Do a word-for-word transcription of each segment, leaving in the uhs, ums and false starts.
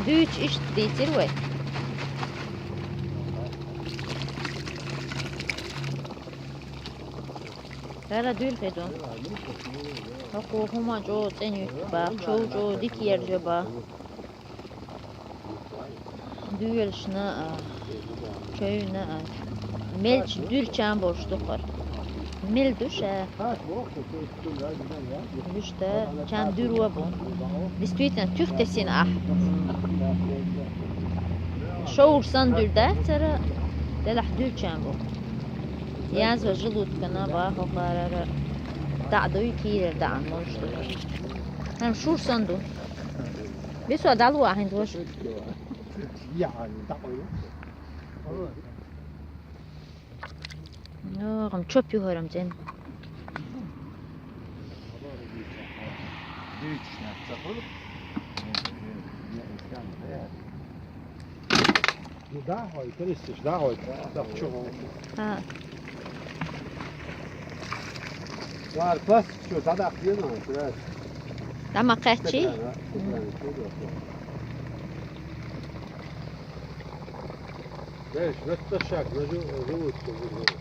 Дуьйцу иштта дийцира вай. ХӀара дуьйла хи ду. ХӀокхо хӀума чӀогӀа цӀена юьтта баха, чов чӀогӀа дика ержа баха. Дуьйлашна, а, чойна, а, мелча дуьра чам болуш ду хӀара. Мел ду ша. Вуьшта чам дуьро бу. Действительно, туьха тесина ахь. Шовра санна дуьра дац хӀара, делахь дуьра чам бу. Язва желудкана баха хӀара. ДӀа а дуй, кийрара дӀа а молуш ду хӀара. ХӀара шура санна ду. Бисо дӀало ахьа хӀинца ваша. Йо, хӀама чоп ю хӀара-м цӀена. Ну да, хьой, перестиш, да, хьой, да, чего? А. Лар классик, что, да, да, хрена, да. Там а качи? Да, да, да, да. Знаешь, вот это шаг, на жу-, желудку, желудку.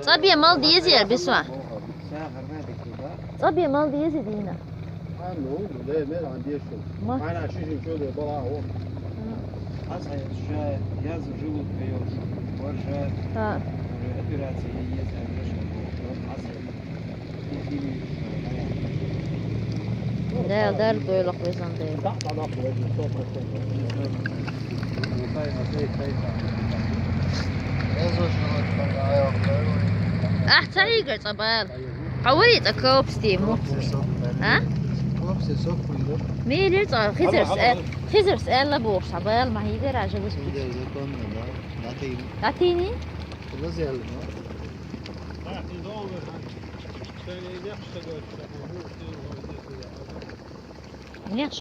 Цкъа бен мала деза яра, Бисман? Цкъа бен мала деза дийна? Ма. Ха. Дела дара дойлакх везан Дела. Ахь ца хьийгара цкъа бала? Хьо вари цкъа копсти мо? А? Мелира цкъа Хизарс а-, Хизарс аьлла бохуш, цхьа бала ма хьийгара, жа вуьсу. Датини? Нех